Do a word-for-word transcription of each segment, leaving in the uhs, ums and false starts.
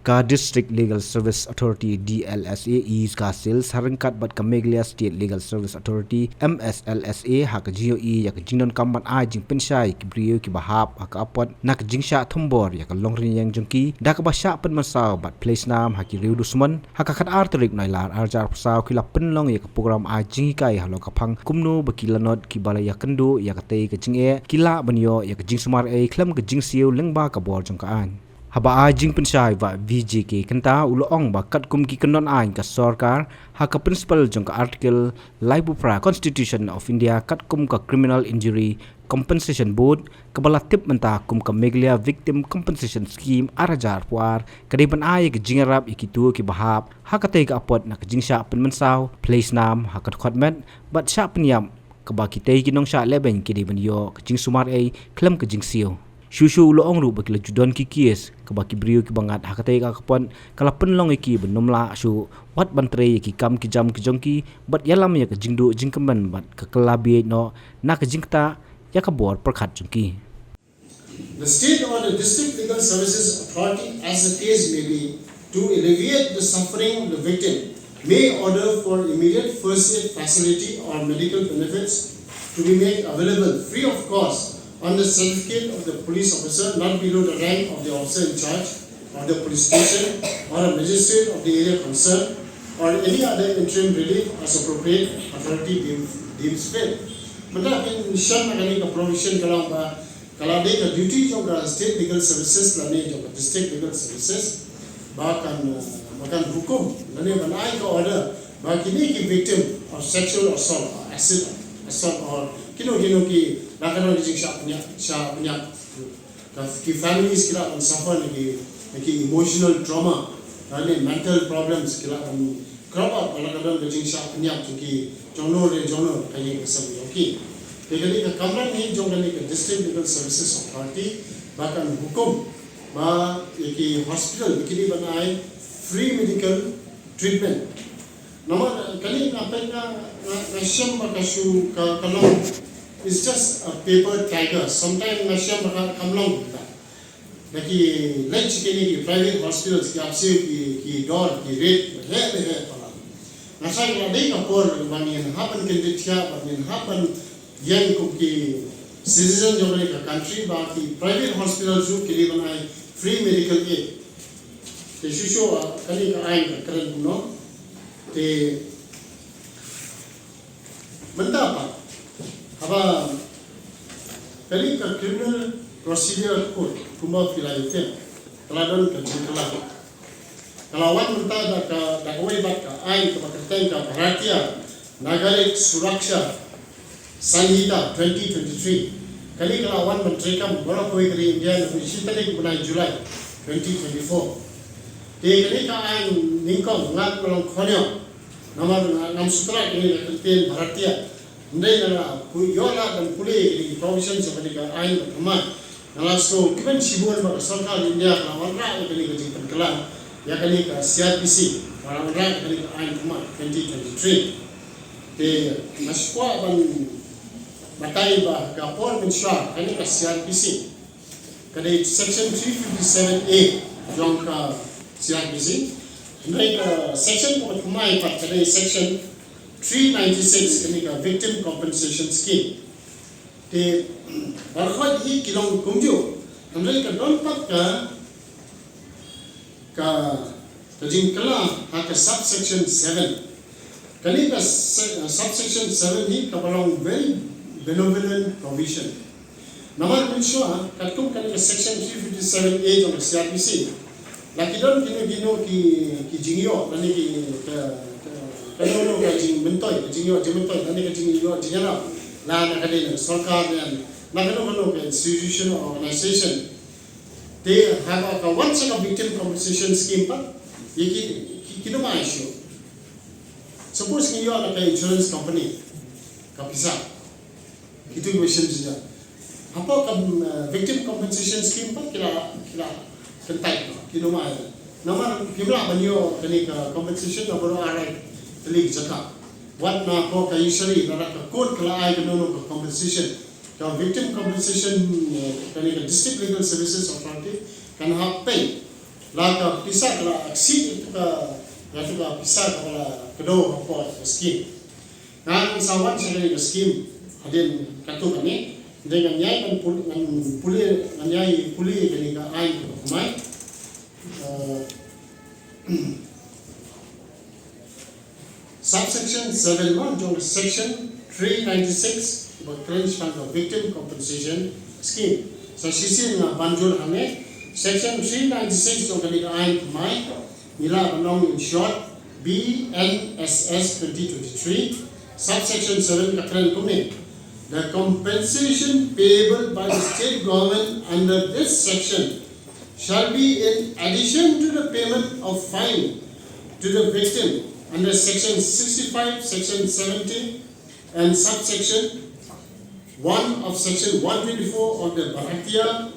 Ka District Legal Service Authority, D L S A, East Khasi Hills, ha ryngkat bad ka Meghalaya State Legal Service Authority, M S L S A, ha ka jingïohi ïa ka jingdonkam ban ai jingpynshai ki briew kiba hap ha ka apot na ka jingshah thombor ïa ka longrynieng jong ki, da kaba shah pynmynsaw bad plie snam ha ki riew dusmon. Ha ka khatar tarik Nailar arhajar arphew saw ki la pynlong ïa ka program ai jinghikai halor ka phang kumno ba ki lanot kiba la ïakynduh ïa katei ka jingeh ki lah ban ïoh ïa ka jingsumar ei khlem ka jingsiew lyngba ka bor jong ka aiñ. Haba ai jingpynshai, Bah V J K Kynta u la ong ba katkum ki kyndon aiñ ka sorkar, ha ka principle jong ka Article laiphew phra Constitution of India, katkum ka Criminal Injury Compensation Board, kaba la tip mynta kum ka Meghalaya Victim Compensation Scheme arhajar arphew ar, ka dei ban ai ka jingïarap ïa kito kiba hap ha katei ka apot na ka jingshah pynmynsaw, plie snam ha ka dkhot met bad shah pynïap, kaba kitei ki nongshah lehbeiñ ki dei ban ïoh ka jingsumar ei khlem ka jingsiew. Shuh shuh u la ong ruh ba ki la ju don ki case kaba ki briew kiba ngat ha katei ka apot ka la pynlong ïa ki ban ym lah shuh wat ban trei ïa ki kam ki jam ki jong ki bad ïalam ïa ka jingduh jingkmen bad ka kylla bieit noh na ka jingktah ïa ka bor pyrkhat jong ki. The state or the district legal services authority, as the case may be, to alleviate the suffering of the victim, may order for immediate first aid facility or medical benefits to be made available free of cost on the certificate of the police officer not below the rank of the officer in charge of the police station or a magistrate of the area concerned, or any other interim relief as appropriate authority deem- deems fit. Mynta phin shem na kane ka provision ka long ba ka la dei ka duty jong ka State Legal Services lane jong ka District Legal Services ba kan, uh, ba kan hukum lane ban ai ka order ba kine ki victim of sexual assault or acid assault or kino kino ki la ka don ki jingshah pynïap, shah pynïap. Ka ki families ki la kan suffer na ki, na ki emotional trauma, lane mental problems ki la kan crop up, la ka don ka jingshah pynïap jong ki jong no re jong no ka ïing ka sem jong ki. Te kane ka kamram hi jong kane ka District Legal Services Authority ba kan hukum ba ïa ki hospital ba ki dei ban ai free medical treatment. Namar kane nga peit nga, nga, nga shem ba ka shu ka, ka long is just a paper tiger. Sometimes nga shem ba ka, kam long. Da ki leit sha kine ki private hospitals ki ap siew ki, ki dor ki rate ba heh ba heh palat. Nga sa ïa dei ka por ba ngin hap ban kyndit thiah ba ngin hap ban ïeng kum ki citizen jong kane ka country ba ki private hospitals ruh ki dei ban ai free medical aid. Te shuh shuh, ah, kane ka aiñ ka kren kumno. Te mynta pat haba kane ka Criminal Procedure Code kumba phi la ïohi ka la don ka jingkylla. Ka la wan mynta da ka, da kawei pat ka aiñ kaba kyrteng ka Bharatiya Nagarik Suraksha Sanhita twenty twenty-three. Kane ka la wan ban treikam baroh kawei ka ri India na ka shi tarik u bnai July twenty twenty-four. Te kane ka aiñ nyngkong nga la long khñiot namar nga ngam sngewthuh ïa kane ka kyntien Bharatiya. Hynrei nga la ïoh lad ban pule ïa kine ki provisions jong kane ka aiñ ba thymmai. Nga la sngew kmen shibun ba ka sorkar India ka la wanrah ïa kane ka jingpynkylla ïa kane ka C R P C, ka la wanrah ïa kane ka aiñ thymmai twenty twenty-three. Te nga sngewkwah ban batai ba ka por mynshuwa kane ka C R P C ka dei section three fifty-seven A jong ka C R P C. Hynrei ka section kaba thymmai pat ka dei section three ninety-six, kane ka Victim Compensation Scheme. Te baroh hi ki long kumjuh. Hynrei ka don pat ka, ka, ka jingkylla ha ka subsection seven. Kane ka se- subsection seven hi kaba long very benevolent provision. Namar mynshuwa katkum kane ka section three fifty-seven A jong ka C R P C, la ki don kino kino ki, ki jingïoh lane ki, ka, ka, kano kano ka jingmyntoi, ka jingïoh jingmyntoi lane ka jingïoh jingïarap, la na ka dei na ka sorkar ne na kano kano ka institution or organization. Te haba ka wan sha ka Victim Compensation Scheme pat, ïa ki, ki, kino ma issue. Suppose ngi ïoh na ka insurance company ka pisa, kitu ki mission jia. Hapoh ka, mm, eh, Victim Compensation Scheme pat ki la, ki la kyntait, kino ma ïa. Namar kim lah ban ïoh kane ka compensation na baroh ar lai tylli ki jaka. Wat na hapoh ka judiciary, lada ka court ka la ai kano kano ka compensation, ka Victim Compensation, eh, kane ka District Legal Services Authority kan hap pay. La ka pisa ka la exceed ïa ka, ïa ka pisa ka la kdew hapoh ka skim. Ngan sa wan sha kane ka skim hadien katto katne. Dei ngan ïai ngan pule, ngan pule, ngan ïai pule kane ka aiñ kaba thymmai. Uh, Subsection seven mo jong section three ninety-six ba kren shaphang ka Victim Compensation Scheme. Sa shisien nga ban jur hangne, section three ninety-six jong kane ka aiñ thymmai, ngi lah ban ong in short, B N S S twenty twenty-three, subsection seven ka kren kumne: The compensation payable by the state government under this section shall be in addition to the payment of fine to the victim under section sixty-five, section seventy, and subsection one of section one twenty-four of the Bharatiya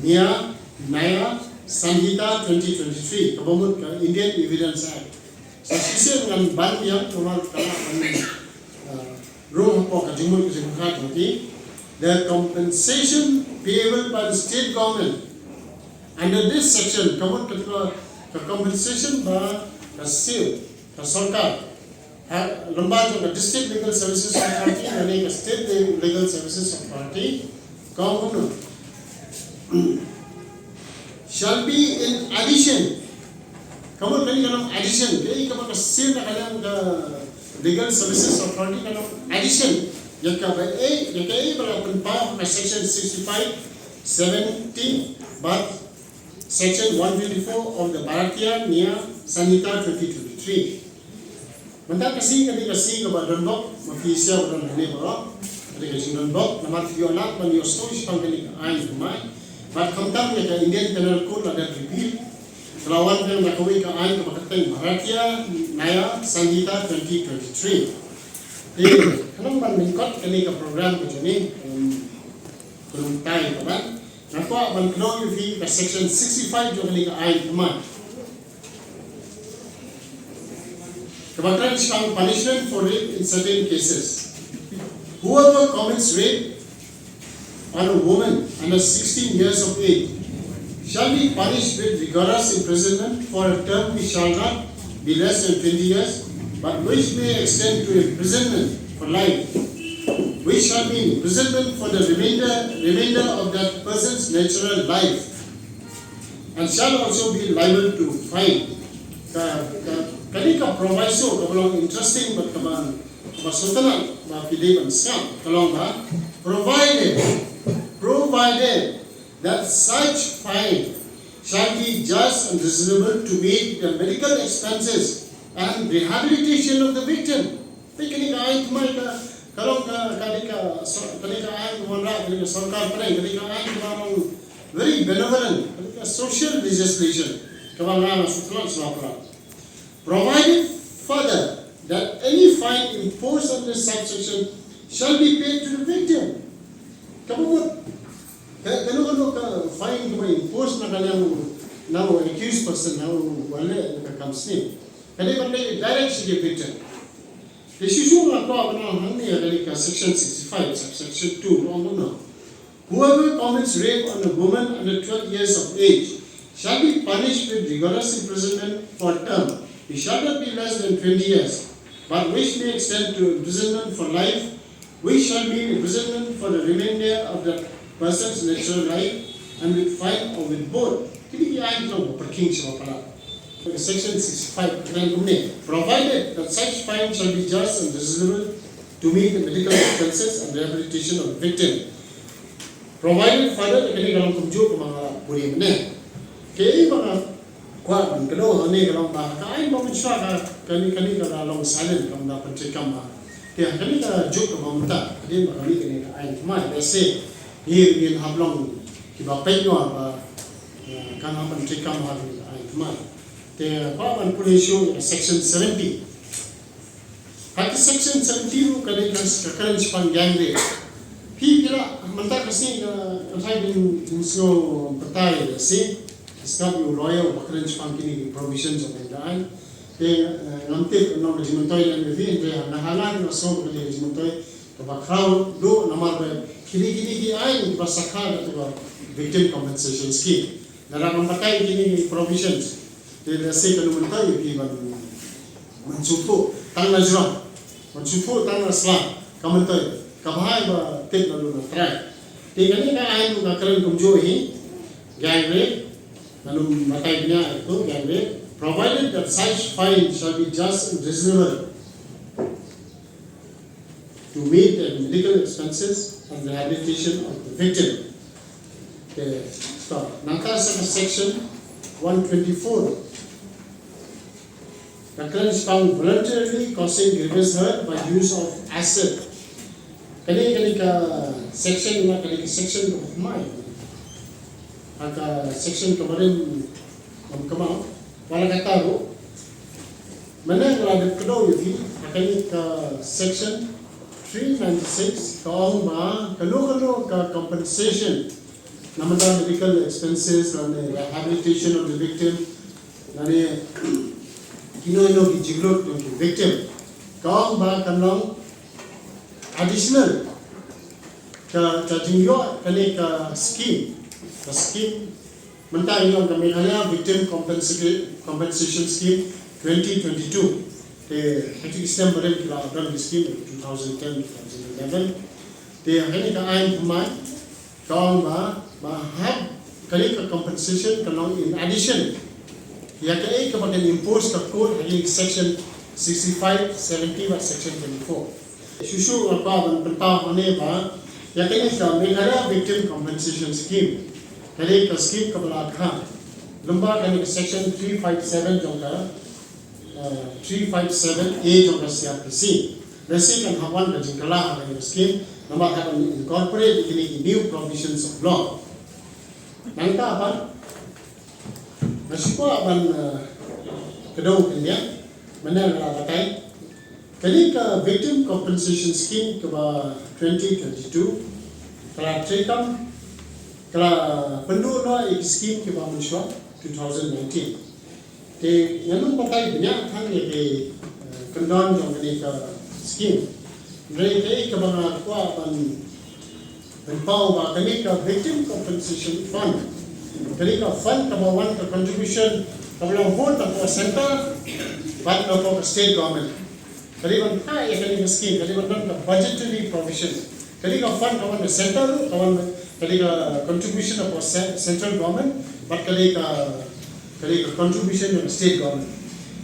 Nyaya Sanhita twenty twenty-three, kaba mut ka Indian Evidence Act. Sa shisien ngan ban biang, namar ka la ban, uh, rung hapoh ka jingmut ka jingpyrkhat jong ki. The compensation payable by the state government under this section, ka mut ka, ka compensation ba ka state, ka sorkar, ha lyngba jong ka District Legal Services Authority lane ka State Legal Services Authority, ka ong kumno: shall be in addition. Ka mut kane ka long addition, kaei kaba ka state na ka long ka Legal Services Authority ka long addition ïa kaba ei, ïa kaei ba la pynpaw ha ka section sixty-five, seventy bad section one twenty-four of the Bharatiya Nyaya Sanhita twenty twenty-three. Mynta ka sngi ka dei ka sngi kaba donbok, ma phi sngewbha don hangne baroh. Ka dei ka jingdonbok namar phi ïoh lad ban ïoh sngewthuh shaphang kane ka aiñ thymmai. Bad khamtam ïa ka Indian Penal Code la dep repeal. Ka la wan biang da kawei ka aiñ kaba kyrteng Bharatiya Nyaya Sanhita twenty twenty-three. Te khnang ban lyngkot kane ka program ka jong ngi, em, kumta ïa kaba nga kwah ban kdew ïa phi ka section sixty-five jong kane ka aiñ thymmai. Kaba kren shaphang punishment for rape in certain cases. Whoever commits rape on a woman under sixteen years of age shall be punished with rigorous imprisonment for a term which shall not be less than twenty years, but which may extend to imprisonment for life, which shall be imprisonment for the remainder, remainder of that person's natural life, and shall also be liable to fine. Ka, ka, kane ka proviso kaba long interesting bad kaba, kaba sngewtynnat ba phi dei ban sngap, ka long ba, provided, provided that such fine shall be just and reasonable to meet the medical expenses and rehabilitation of the victim. Te kane ka aiñ thymmai ka, ka long ka, ka dei ka so-, kane ka aiñ ka wanrah, kane ka sorkar pynïaid, kane ka aiñ ka long very benevolent, kane ka social legislation, kaba nga nga sngewthuh sngewpra. Provided further that any fine imposed under subsection shall be paid to the victim. Kaba mut, ka, kano kano ka fine kaba impose na ka liang, na u accused person, na u, uba leh ka kam sniew, ka dei ban leit direct sha ki victim. Te shuh shuh nga kwah ban ong hangne ïa kane ka section sixty-five, subsection two, ka ong kumno: Whoever commits rape on a woman under twelve years of age shall be punished with rigorous imprisonment for a term which shall not be less than twenty years, but which may extend to imprisonment for life, which shall be imprisonment for the remainder of the person's natural life, and with fine or with both. Kine ki aiñ ki long ba pyrkhing sha ba palat. Section sixty-five ka kren kumne: Provided that such fine shall be just and reasonable to meet the medical expenses and rehabilitation of the victim. Provided further, kane ka long kumjuh kaba nga la pule mynne. Kaei ba nga kwah ban kdew hangne ka long ba ka aiñ ba mynshuwa ka, kane, kane ka la long silent, kam da pyntreikam ba. Te kane ka juk kaba mynta, hadien ba ka mih kane ka aiñ thymmai, lehse ngin, ngin hap long kiba peit noh ba, eh, kan hap pyntreikam ha kane ka aiñ thymmai. Te kwah ban pule shuh ïa ka section seventy. Ha ka section seventy ruh ka dei ka, ka kren shaphang gang rape. Phi, phi lah mynta ka sngi, eh, ka thaw ban, ban sngew batai da shi, sngap ïa u lawyer uba kren shaphang kine ki provisions of the act. Te, eh, ngam tip nong ka jingmyntoi lem ïa phi, hynrei nga, nga, nga sngew ba ka dei ka jingmyntoi kaba khraw duh namar ba kine, kine ki aiñ kiba sakha da kata ka Victim Compensation Scheme. Lada ngam batai kine ki provisions, te lehse kan ym myntoi ïa phi ban, ban sngewthuh tang na jrong, ban sngewthuh tang na sla, ka myntoi, ka bha ba tip naduh na trai. Te kane ka aiñ ruh ka kren kumjuh hi, gang rape, kan ym batai bniah ïa kato, gang rape, provided that such fine shall be just and reasonable to meet the medical expenses and rehabilitation of the victim. Okay, so, nangta sa ka section one twenty-four. Ka kren shaphang voluntarily causing grievous hurt by use of acid. Kane, kane ka section, na kane ka section ka ba kmai. Ha ka section kaba rim, um, kmai. Wat la katta ruh, mynne nga la dep kdew ïa phi ha kane ka section three ninety-six, ka ong ba kano kano ka compensation na bynta medical expenses lane rehabilitation of the victim lane kino kino ki jinglut jong ki victim, ka ong ba kan long additional, ka, ka jingïoh kane ka scheme, ka scheme mynta ngi ong ka Meghalaya Victim Compensa-, Compensation Scheme twenty twenty-two. Te ha ki snem barim ki la don ki scheme two thousand ten, two thousand eleven. Te ha kane ka aiñ thymmai ka ong ba, ba hap kane ka compensation ka long in addition ïa kaei kaba kan impose ka court ha ki section sixty-five, seventy bad section twenty-four. Shuh shuh nga kwah ban pynpaw hangne ba ïa kane ka Meghalaya Victim Compensation Scheme, kane ka scheme kaba la kha lyngba kane ka section three five seven jong ka, uh, three five seven A jong ka C R P C. Lehse kan hap wan ka jingkylla ha kane ka scheme namar hap ban incorporate ïa kine ki new provisions of law. Nangta pat nga shu kwah ban, uh, kdew khyndiat, mynne nga la batai. Kane ka Victim Compensation Scheme kaba twenty twenty-two ka la treikam, ka la pynduh noh ïa ki scheme kiba mynshuwa two thousand nineteen. Te ngan ym batai bniah than ïa ki, eh, kyndon jong kane ka scheme. Hynrei kaei kaba nga kwah ban pynpaw ba kane ka Victim Compensation Fund, kane ka fund kaba wan ka contribution kaba long both na ka centre bad na ka state government. Ka dei ban phah ïa kane ka scheme, ka dei ban don ka budgetary provision. Ka dei ka fund ka wan na centre ruh, ka wan, ka dei ka contribution of ce-, central government, bad ka dei ka, ka dei ka contribution of state government.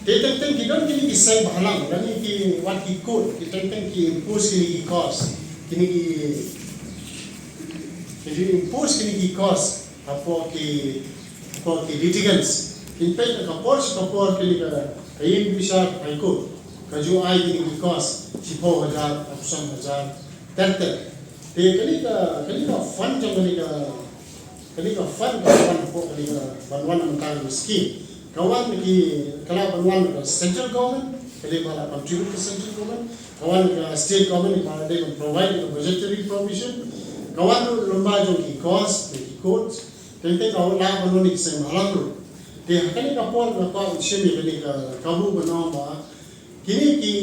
Te teng teng ki don kine ki seng bhalang, lane ki wat ki code, ki teng teng ki impose kine ki cost, kine ki, ki impose kine ki cost hapoh ki, hapoh ki litigants. Kin peit na ka por sha ka por kane ka, ka ïing bishar High Court ka ju ai kine ki cost shiphew hajar, arphew san hajar ter ter. Te kane ka, kane ka fund jong kane ka, kane ka fund ka wan hapoh kane ka ban wan na ka scheme. Ka wan ki, ka lah ban wan na ka central government, ka dei ba la contribute ka central government. Ka wan ka state government, ka dei ban provide ka budgetary provision. Ka wan ruh lyngba jong ki cost, ki codes. Teng teng ka lah ban wan ki seng bhalang ruh. Te ha kane ka por nga kwah ban shim ïa kane ka kabu ban ong ba kine ki,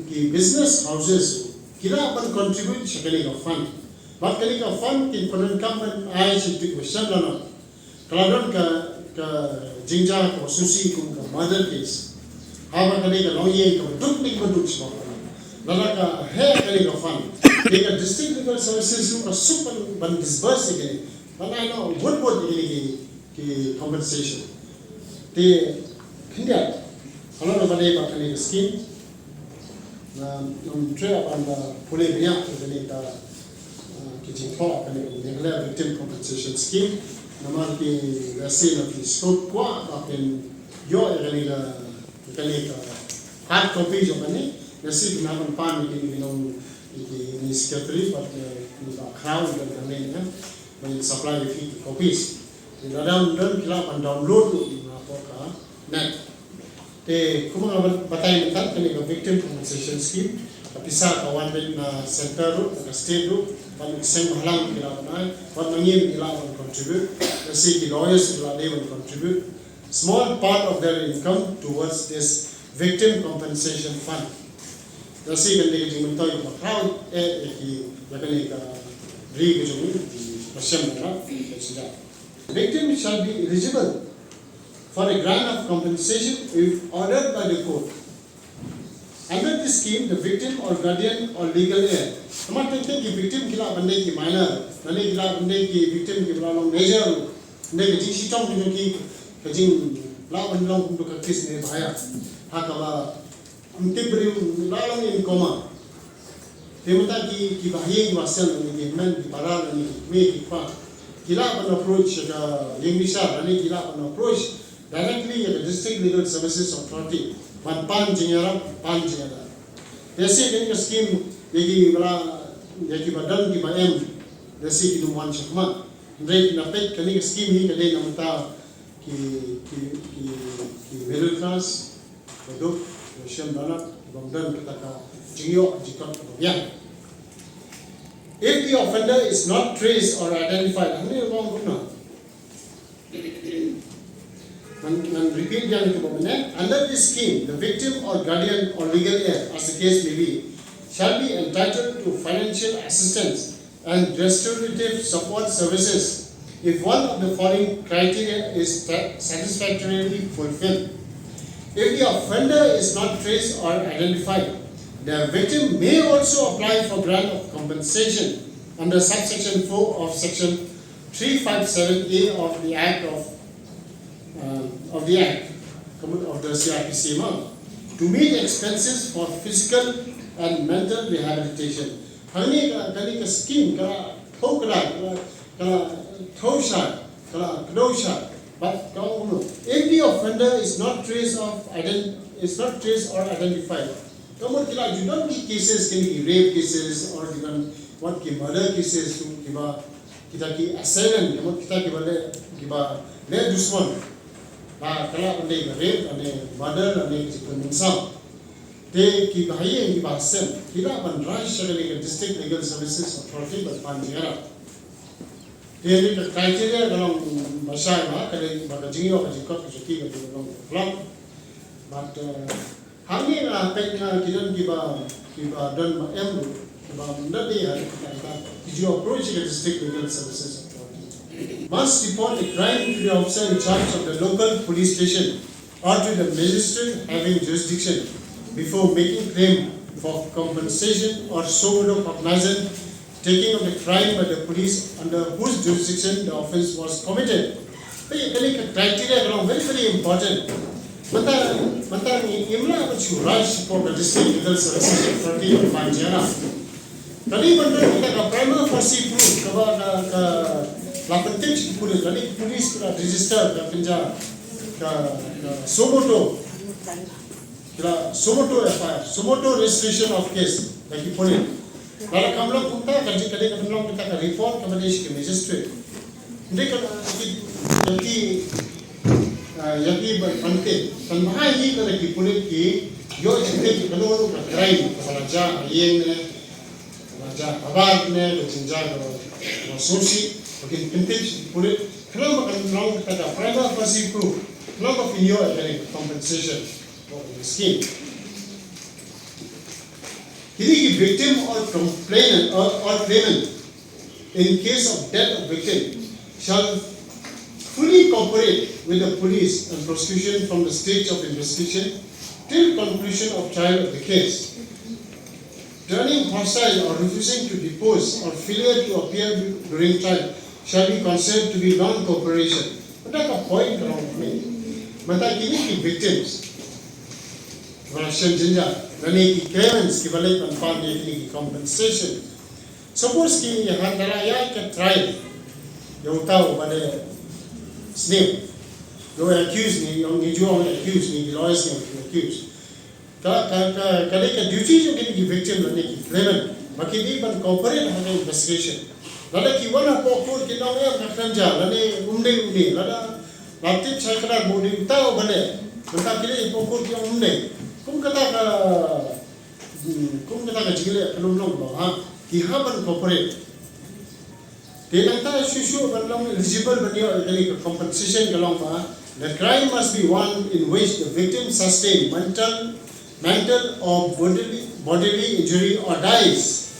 ki business houses ki lah ban contribute sha kane ka fund. Bad kane ka fund kin pyndonkam ban ai sha ki, ka shem lano. Ka la don ka, ka jingjia kaba sngewsih kum ka murder case. Haba ka dei ka longïing kaba duk ne kaba duk sha ba. Lada ka heh kane ka fund, te ka District Legal Services ruh ka suk ban, ban disburse ïa kane, ban ai noh bun bun ïa kine ki, ki compensation. Te khyndiat, halor ba dei ba kane ka scheme, nga, ngam treh ban da pule bniah ïa kane ka, ah, ki jingthoh kane ka Meghalaya Victim Compensation Scheme. Namar ki lehse na phi sngewkwah ba phin ïoh ïa kane ka, ïa kane ka hard copy jong kane. Lehse phin hap ban pan ïa kine ki nong, ïa ki, ïa ki secretary bad, eh, ïa ki ba khraw ïa kane, eh, ban supply ïa phi ki copies. Te lada ym don, phi lah ban download ruh na hapoh ka net. Te kumba nga bat-, batai mynta, kane ka Victim Compensation Scheme, ka pisa ka wan beit na centre ruh, na ka state ruh, bad ki seng bhalang ki lah ban ai, bad ma ngi ruh ngi lah ban contribute, lehse ki lawyers ki lah dei ban contribute small part of their income towards this Victim Compensation Fund. Lehse kan dei ka jingmyntoi kaba khraw eh ïa ki, ïa kane ka ri ka jong ngi, ki ba shem na ka jingeh. Victim shall be eligible for a grant of compensation if ordered by the court. Under this scheme, the victim or guardian or legal heir. Namar teng teng ki victim ki lah ban dei ki minor, lane ki lah ban dei ki victim kiba la long major, ne ka jingshitom jong ki, ka jing lah ban long kum ka case ne ba haya. Ha kaba ym tip briew, la long in coma. Te mynta ki, kiba ha ïing kiba sem, lane ki hynmen ki para, lane ki kmie ki kpa, ki lah ban approach ïa ka ïing bishar, lane ki lah ban approach directly ïa ka District Legal Services Authority ban pan jingïarap, pan jingïarap. Te lehse kane ka scheme ïa kiba la, ïa kiba don kiba em, lehse kin ym wan shakhmat. Hynrei phin ïa peit kane ka scheme hi ka dei na bynta ki, ki, ki, ki middle class, ka duk, ka shem danak, bym don kata ka jingïoh jingkot kaba biang. If the offender is not traced or identified, hangne ruh kumno. Ngan, ngan repeat ïa kaba mynne. Under this scheme, the victim or guardian or legal heir, as the case may be, shall be entitled to financial assistance and restorative support services if one of the following criteria is ta-, satisfactorily fulfilled. If the offender is not traced or identified, the victim may also apply for grant of compensation under subsection four of section three five seven A of the Act of, uh, of the Act, of the C R P C, ma, to meet expenses for physical and mental rehabilitation. Hangne ka, kane ka scheme ka la thew, ka la, ka la thew shai, ka la kdew shai. But ka ong kumno, if the offender is not traced of ident-, is not traced or identified. Ka mut ki la ju don ki cases, kine ki rape cases, or ki don wat ki murder cases, tu kiba kita ki assailant, ka mut kita kiba leh, kiba leh dusmon. Ba ka lah ban dei ka rape, ban dei murder, ban dei ki jingpynmynsaw. Te kiba ha ïing kiba ha sem ki lah ban rai sha kane ka District Legal Services Authority ban pan jingïarap. Te kane ka criteria ka long ba shai, ba ka dei ba ka jingïoh ka jingkot ka jong ki ka dei ka long ka long. But, uh, hangne nga peit nga ki don kiba, kiba don ba em ruh, kiba ym don dei ha ka, ka, ki ju approach ka District Legal Services Authority. Must report a crime to the officer in charge of the local police station or to the magistrate having jurisdiction before making claim for compensation or suo motu cognizant taking of the crime by the police under whose jurisdiction the offence was committed. Hey, kane ka criteria ka long very, very important. Mynta, mynta ngi, ngim lah ban shu rai shapoh ka District Legal Services Authority ban pan jingïarap. Kane ban don kata ka prima facie proof kaba ka, ka la pyntip sha ki pulit, lane ki pulit ki la register ka kynja ka, ka suo motu. Ki la suo motu F I R, suo motu registration of case da ki pulit. Lada kam long kumta, ka dei, ka dei ka ban long kata ka report kaba dei sha ki magistrate. Hynrei ka, ki, ïa ki, ah, ïa ki ban, ban tip, kan bha hi lada ki pulit ki ïoh jingtip ïa kano kano ka crime kaba la jia ha ïing ne, kaba la jia habar ne, ka jingjia kaba, kaba sngewsih, ba kin pyntip sha ki pulit. Khnang ba kan long kata ka prima facie proof, khnang ba phin ïoh ïa kane ka compensation. Scheme. Kine ki victim or complainant or, or claimant in case of death of victim shall fully cooperate with the police and prosecution from the stage of investigation till conclusion of trial of the case. Turning hostile or refusing to depose or failure to appear during trial shall be considered to be non-cooperation. Mynta ka point ka long kumne. Mynta kine ki victims, ba la shem jynjar, lane ki claimants kiba leit ban pan ïa kine ki compensation. Suppose ki ïa, haba la ïaid ka trial ïa uta uba la sniew, ïa u accused ne, ïa u, ngi ju ong accused ne, ki lawyers ne, ki accused. Ka, ka, ka, ka dei ka duty jong kine ki victim lane ki claimant ba ki dei ban cooperate ha ka investigation. Lada ki wan hapoh court kin ong em ka kren ja lane um dei um dei, lada la tip shai kdar ba u dei uta uba leh, mynta ki leit hapoh court ki ong um dei. Kum kata ka, hmm, kum kata ka jingleh kan ym long ba ha ki hap ban cooperate. Te nangta shuh shuh ban long eligible ban ïoh ïa kane ka compensation ka long ba, the crime must be one in which the victim sustained mental, mental or bodily, bodily injury or dies.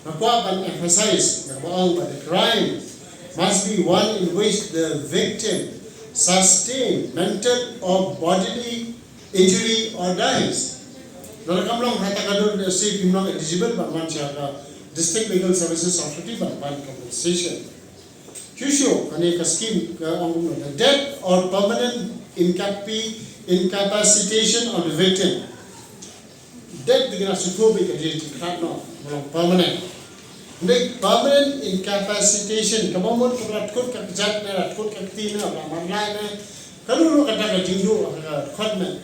Nga kwah ban emphasize, nga kwah ong ba the crime must be one in which the victim sustained mental or bodily injury or dies. Lada kam long ha kata ka dur, lehse phim long eligible ban wan sha ka District Legal Services Authority ban pan compensation. Shuh shuh, kane ka scheme ka ong kumno, the death or permanent incapi-, incapacitation of the victim. Death te ngi la sngewthuh beit ka jingkhlad noh, ka long permanent. Hynrei permanent incapacitation, kaba mut kaba la tkut ka kjat ne, la tkut ka kti ne, la marlai ne, kano kano kata ka jingduh, ka khot ne.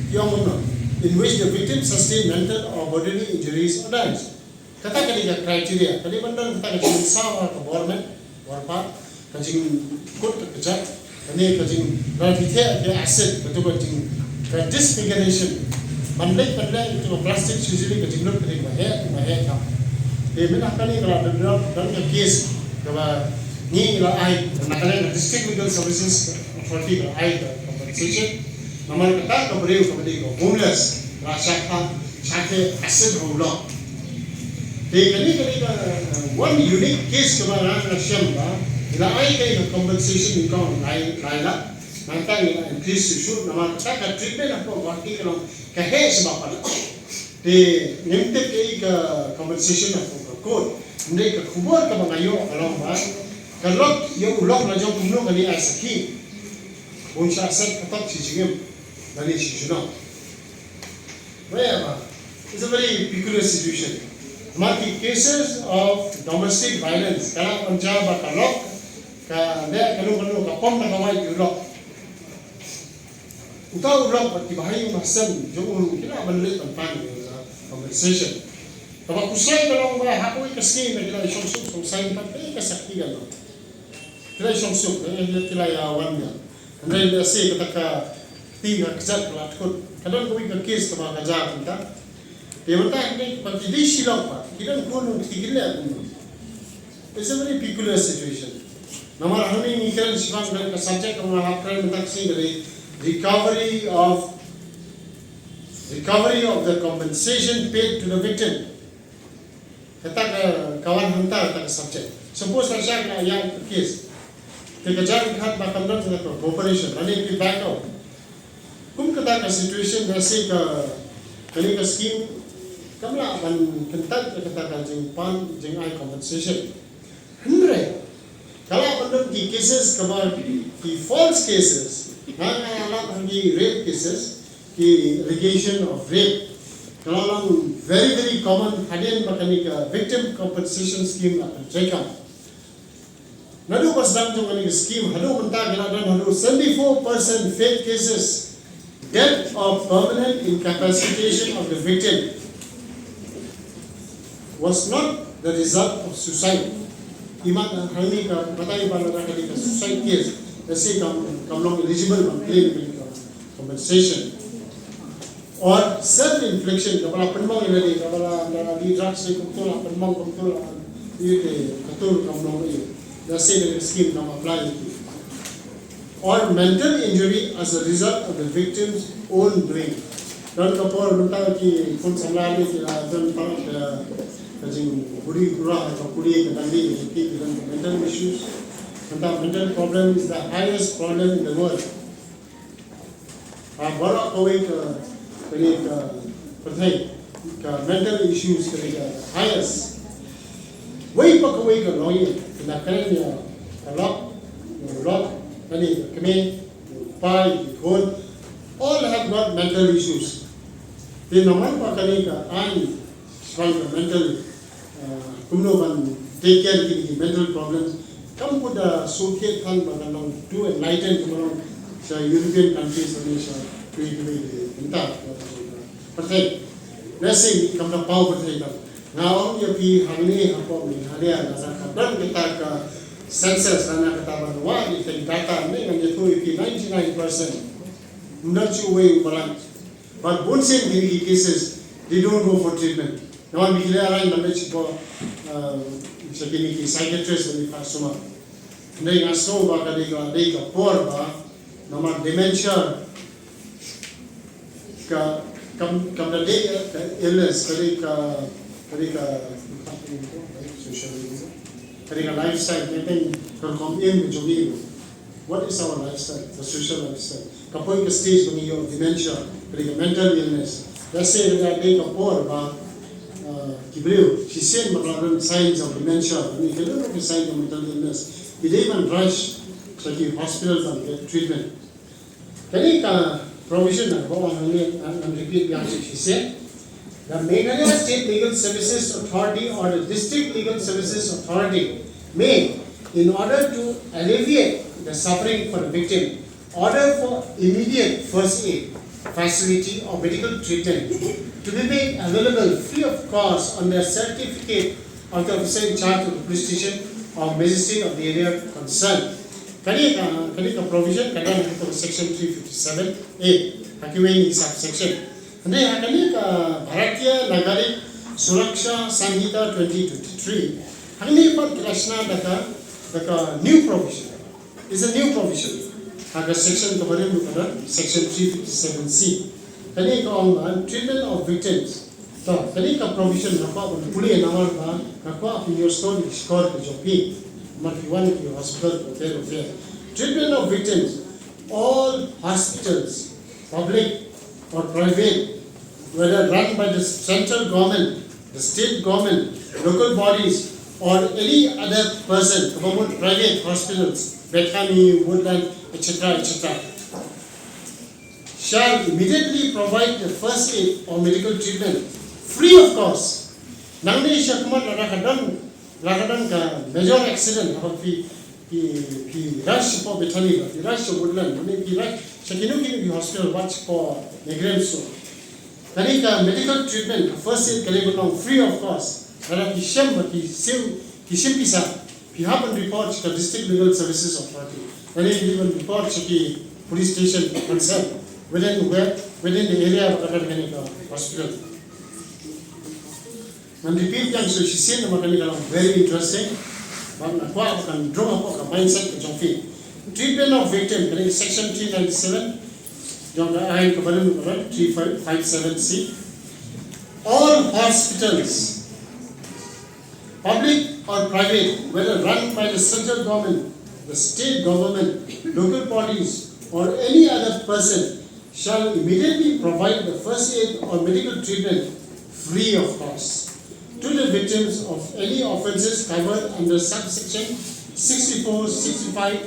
Ki ong kumno, in which the victim sustained mental or bodily injuries or dies. Kata ka dei ka criteria, ka dei ban don kata ka jingmynsaw ha ka bor met, bor pat, ka jingkut ka kjat, kane ka jing, lada phi theh ka acid, kato ka jing, ka disfiguration. Ban leh, ban leh, kato ka plastic surgery, ka jinglut ka dei kaba heh, kaba heh kam. Te mynta kane ka la don, don ka case kaba ngi la ai, na ka liang ka District Legal Services Authority ka la ai ka compensation. Namar kata ka briew kaba dei ka homeless, la shah, shah theh acid ha u lok. Te kane ka dei ka, uh, one unique case kaba nga, nga shem ba, ngi la ai ka compensation nyngkong lai, lai lak. Nangta ngi la increase shuh shuh, namar kata ka treatment hapoh Guwahati ka long ka heh shibun pat. Te ngim tip kaei ka compensation hapoh ka court. Hynrei ka khubor kaba nga ïoh ka long ba ka lok, ïa u lok la jong kumno kane ai sakhi. Bun sha set ka tok shi jingim lane shi junom. Wei ba, it's a very peculiar situation. Namar ki cases of domestic violence, ka lah ban jia ba ka lok, ka leh kano kano, ka pom na ka wait ïa u lok. Uta u lok bad ki bahaïing bahasem jong u ruh ki lah ban leit ban pan ïa ka compensation. Kaba khuslai ka long ba ha kawei ka sngi ba ki la shong suk shong saiñ pat, kaei ka sakhi ka long. Ki la shong suk, eh, ki la ïa wan ïa. Hynrei lehse kata ka kti ka kjat ka la tkut. Ka don kawei ka case kaba ka jia kumta. Te mynta kine ki ba ki dei shi lok pat, ki don khun, ki leh kumno. It's a very peculiar situation. Namar hangne ngi kren shaphang ka subject kaba nga hap kren mynta ka sngi ka dei recovery of, recovery of the compensation paid to the victim. Kata ka, ka wan hangta kata ka subject. Suppose la shah ka ïa ka case, te ka jia ka khat ba kam don ka cooperation lane ki back out. Kum kata ka situation, lehse ka, kane ka scheme kam lah ban kyntait ïa kata ka jingpan, jingai compensation. Hynrei ka lah ban don ki cases kaba ki false cases. Nga, nga ïalap ha ki rape cases, ki allegation of rape. Ka la long very, very common hadien ba kane ka Victim Compensation Scheme la pynjah kam. Naduh ba sdang jong kane ka scheme haduh mynta ki la don haduh seventy-four percent fake cases. Death or permanent incapacitation of the victim was not the result of suicide. Imat hangne ka batai ba lada ka dei ka suicide case, lehse kam, kam long eligible ban claim ka compensation. Or self infliction, kaba la pynmong ïa lade, kaba la, la, la die drugs ne kumto la pynmong kumto la, ïa te, kato kam long ïa. Lehse ka scheme kam apply ïa ki. Or mental injury as a result of the victim's own doing. Don ka por mynta ki khun samla ki la don palat ka, ka jingburi bura, ka buri ka dangli, ki, ki don mental issues. Mynta mental problem is the highest problem in the world. Ha baroh kawei ka, kane ka pyrthei, ka mental issues kane ka highest. Wei pa kawei ka long ïa, kane ka kren ïa ka lok, ïa u lok, kane ka kmie, ïa u kpa, ïa ki khun, all have got mental issues. Te namar ba kane ka aiñ shaphang ka mental, uh, kumno ban take care ïa ki mental problems, kam pu da sngewthuh than ba kan long too enlightened kumno sha European countries ne sha kiwei kiwei de mynta. Pyrthei, lehse kam da paw pyrthei, kam, nga ong ïa phi hangne hapoh Meghalaya, lada ka don kata ka census, lane kata ban wad ïa ki data ne, ngan ïathuh ïa phi ninety-nine percent ym don shuh uwei uba lait. But bunsien kine ki cases, they don't go for treatment. Namar ba ki leh arrange ban leit sha, uh, sha kine ki psychiatrist ban ïa phah sumar. Hynrei nga sngew ba ka dei ka, dei ka por ba, namar dementia ka, kam, kam da dei ka illness, ka dei ka, ka dei ka, social illness. Ka dei ka lifestyle, ka dei ka rukom im ka jong ngi. What is our lifestyle? The social lifestyle. Ka poi ka stage ba ngi ïoh dementia, ka dei ka mental illness. Lehse ka dei ka por ba, uh, ki briew shisien ba ka la don signs of dementia, ngi ka don ka sign of mental illness, ki dei ban rush sha ki hospital ban get treatment. Kane ka provision na ba ong ngan, ngan repeat biang shisien. The Meghalaya State Legal Services Authority or the District Legal Services Authority may, in order to alleviate the suffering for the victim, order for immediate first aid facility or medical treatment to be made available free of cost on the certificate of the officer in charge of the police station or magistrate of the area concerned. Kane ka, kane ka provision ka don ha ka section three fifty-seven A, ha kiwei ki subsection. Hynrei ha kane ka Bharatiya Nagarik Suraksha Sanhita twenty twenty-three, ha kane pat ki la shna da ka, da ka new provision. Is a new provision. Ha ka section kaba rim ruh ka don, section three fifty-seven C. Kane ka ong ba treatment of victims. To, kane ka provision nga kwah ban pule namar ba nga kwah phin ïohsngew ïa ki shkor ki jong phi. Namar phi wan ki hospital ko ter ko ter. Treatment of victims. All hospitals, public or private, whether run by the central government, the state government, local bodies, or any other person, kaba mut private hospitals, Bethany, Woodland, et cetera, et cetera, shall immediately provide the first aid or medical treatment free of cost. Nangne shakhmat lada ka don, lada ka don ka major accident, haba phi, phi, phi rush shapoh Bethany, phi rush shapoh Woodland, lane phi rush sha kino kino ki hospital, wat shapoh NEIGRIHMS ruh. Kane ka medical treatment, ka first aid, ka dei ban long free of cost. Lada ki shem ba ki shim, ki shim pisa, phi hap ban report sha ka District Legal Services Authority, lane phi hap ban report sha ki police station concerned within where, within the area ba ka don kane ka hospital. Ngan repeat ïa kane shisien namar kane ka long very interesting. Bad nga kwah ba kan rung hapoh ka mindset ka jong phi. Treatment of victim, kane ka section three ninety-seven jong ka aiñ kaba rim, three five seven C. All hospitals, public or private, whether run by the central government, the state government, local bodies, or any other person, shall immediately provide the first aid or medical treatment free of cost to the victims of any offences covered under subsection sixty-four, sixty-five,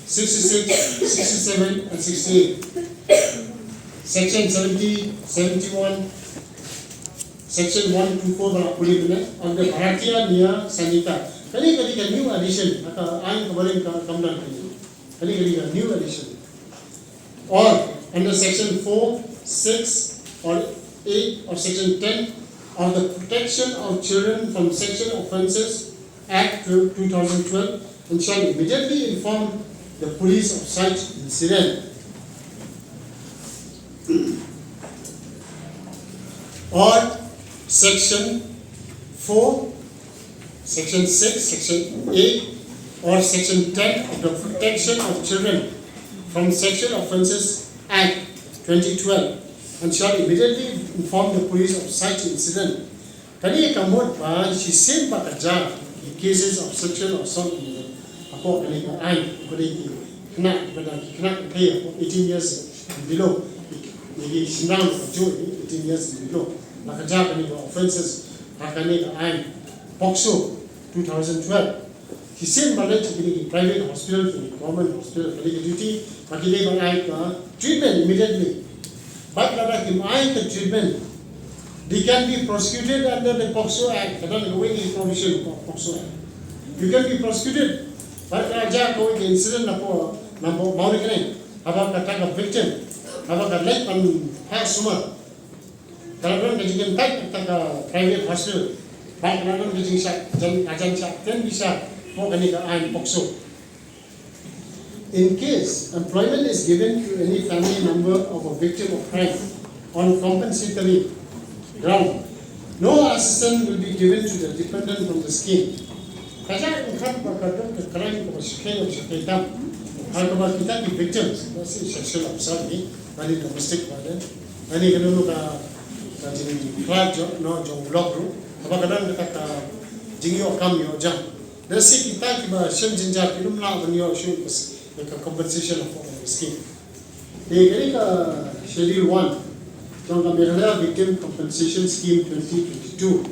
sixty-six, sixty-seven, and sixty-eight. Section seventy, seventy-one, section one two four ba la pule mynne, of the Bharatiya Nyaya Sanhita. Kane ka dei ka new addition, ha ka aiñ kaba rim ka, kam don kane. Kane ka dei ka new addition. Or under section four, six, or eight, or section ten of the Protection of Children from Sexual Offences Act two thousand twelve, and shall immediately inform the police of such incident. Or section four, section six, section eight, or section ten of the Protection of Children from Sexual Offences Act twenty twelve, and shall immediately inform the police of such incident. Kane ka mut ba shisien ba ka jia ki cases of sexual assault hapoh kane ka aiñ, kane ki khynnah, ki khynnah ki hapoh eighteen years and below, ki, ki shynrang kajuh eighteen years and below, ba ka jia kane ka offences ha kane ka aiñ POCSO two thousand twelve. Shisien ba leit sha kine ki private hospital, ki government hospital, ka dei ka duty ba ki dei ban ai ka treatment immediately. Bad lada kim ai ka treatment, they can be prosecuted under the POCSO Act. Ka don kawei ka provision ka POCSO Act. You can be prosecuted. Bad lada jia kawei ka incident napoh, napoh Mawryngkneng, haba kata ka victim, haba ka leit ban phah sumar, ka la don ka jingkyntait na kata ka private hospital, bad ka la don ka jingshah jan, ka jan shah ktien bishar hapoh kane ka aiñ POCSO. In case employment is given to any family member of a victim of crime on compensatory ground, no assistance will be given to the dependent from the scheme. Ka jia, ynda ka don ka crime kaba shyrkhei, kaba shyrkhei tam, ha kaba kita ki victims, let's say sexual assault ne, lane domestic violence, lane kano kano ka, ka jingkhlad jong, no, jong u lok ruh, haba ka don kata ka jingïoh kam ïoh jam, Lehse kita kiba shem jynjar kin ym lah ban ïoh shuh ka s-, ka compensation of scheme. Te kane ka Schedule one jong ka Meghalaya Victim Compensation Scheme twenty twenty-two.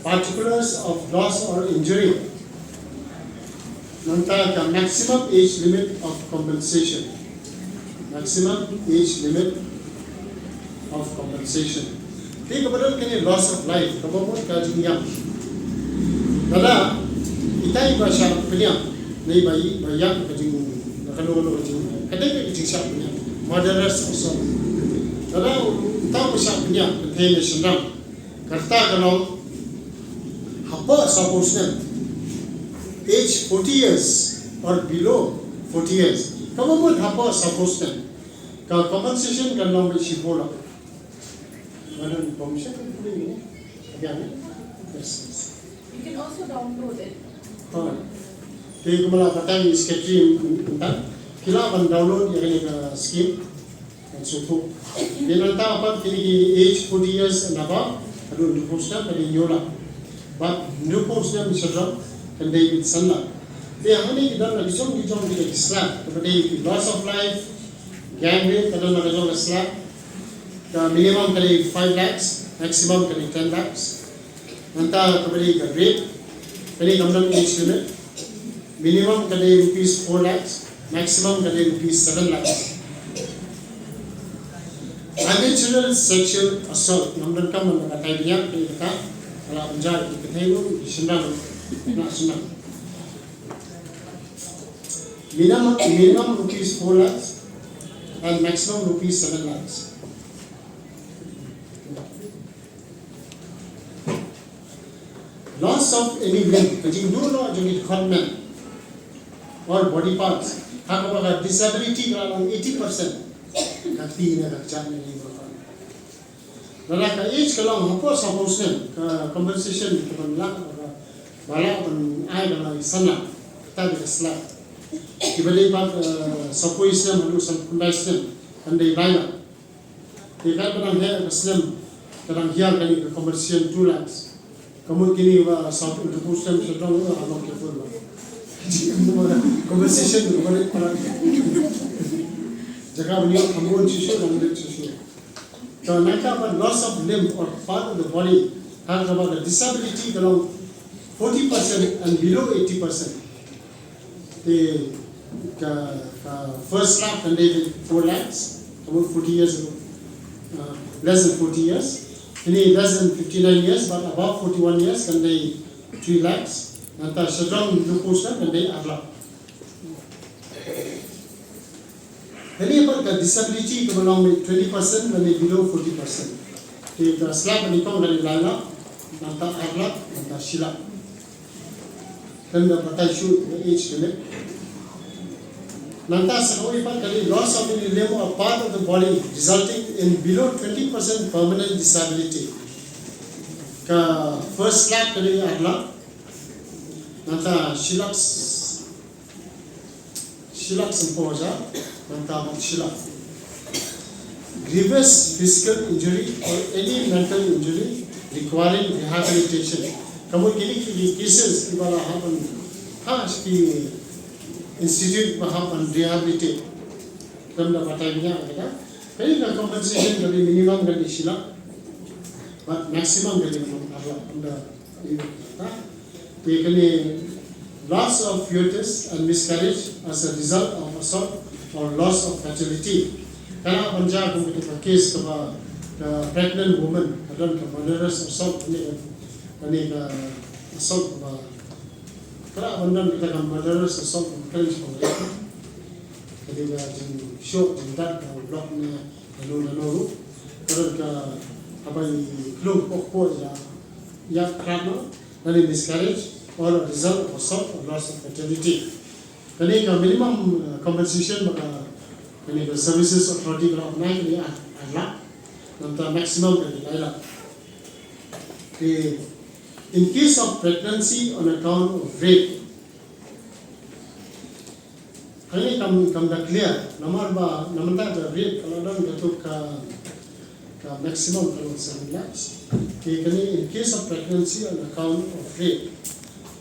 Particulars of loss or injury. Nangta ka maximum age limit of compensation. Maximum age limit of compensation. Te kaba don kane loss of life, kaba mut ka jingïap. Lada ita iba shah pynïap, ne iba, iba ïap ka jing, ka kano kano ka jing, ka dei ka jingshah pynïap. Murderous assault. Lada uta uba shah pynïap, ka thei ne shynrang. Kata ka long hapoh saphew snem, age forty years or below forty years. Kaba mut hapoh saphew snem, ka compensation kan long beit shiphew lak. Madam, permission to put in, eh? Again, eh? Yes, yes. You can also download it. Oh. Te kumba la batai i secretary mynta, ki lah ban download ïa kane ka scheme. Kan sngewthuh. Te nangta pat kine ki age forty years and above, haduh hynriewphew snem ka dei hynñiew lak. Bad hynriewphew snem sha jrong kan dei beit san lak. Te hangne ki don la ki jong ki jong ki slab, kaba dei ki loss of life, gang rape, ka don la ka jong ka slab. Ka minimum ka dei five lakhs, maximum ka dei ten lakhs. Nangta kaba dei ka rape, ka dei kam don age limit. Minimum ka dei rupees four lakhs, maximum ka dei rupees seven lakhs. Unnatural sexual assault, ngam donkam ban batai biang, ka dei kata, ka la ban jia ïa ki kynthei ruh, ki shynrang, na shynrang. Minimum, minimum rupees four lakhs and maximum rupees seven lakhs. Loss of any limb, ka jingduh noh jong ki dkhot hynmen, or body parts, ha kaba ka disability ka la long eighty percent, ka kti ne ka kjat ne ka imor. Lada ka age ka long hapoh saphew snem, ka compensation ka ban lah, ka ba lah ban ai ka long san lak, kata ka slab. Kiba dei pat, eh, saphew snem haduh sanphew khyndai snem, kan dei lai lak. Te katba dang heh ka snem, ka dang hiar kane ka compensation two lakhs. Ka mut kine ba sawphew hynriewphew snem sha jrong, eh, long careful ba. Compensation ka ba dei palat. Jaka ban ïoh kham bun shisha, dang dei shisha. Ka nangta ba loss of limb or part of the body, ha kaba ka disability ka long forty percent and below eighty percent. Te ka, ka first slab kan dei four lakhs, about forty years ago. Uh, less than forty years. Kine less than fifty-nine years, but above forty-one years kan dei three lakhs. Nangta sha jrong hynriewphew snem kan dei ar lak. Kane pat ka disability kaba long twenty percent lane below forty percent. Te ka slab ba nyngkong ka dei lai lak, nangta ar lak, nangta shi lak. Khlem da batai shuh ïa ka age limit. Nangta sa kawei pat ka dei loss of any limb or part of the body resulting in below twenty percent permanent disability. Ka first slab ka dei ar lak, nangta shi lak, shi lak sanphew hajar, nangta bad shi lak. Grievous physical injury or any mental injury requiring rehabilitation. Ka mut kine ki cases kiba la hap ban, ha, ki institute ba hap ban rehabilitate. Khlem da batai biang kata. Kane ka compensation ka dei minimum ka dei shi lak, bad maximum ka dei ar lak. Ynda Te kane loss of fetus and miscarriage as a result of assault or loss of fertility. Ka lah ban jia kum kata ka case kaba ka pregnant woman ka don ka murderous assault, kane ka, kane ka assault kaba ka lah ban don kata ka murderous assault kaba kren sha ka rape. Kane ka jingshoh jingdat ka block ne nano nano ruh. Ka don ka haba i klum pok pok ïa ïa krat noh, lane miscarriage, or a result of assault or loss of fertility. Kane ka minimum, uh, compensation ba ka, kane ka services authority ka la ban ai kane ar, ar lak, nangta maximum kane lai lak. Te, in case of pregnancy on account of rape, Hangne kam, kam da clear, namar ba, namar ba ka rape ka la don katu ka, ka maximum ka long seven lakhs. Te kane in case of pregnancy on account of rape.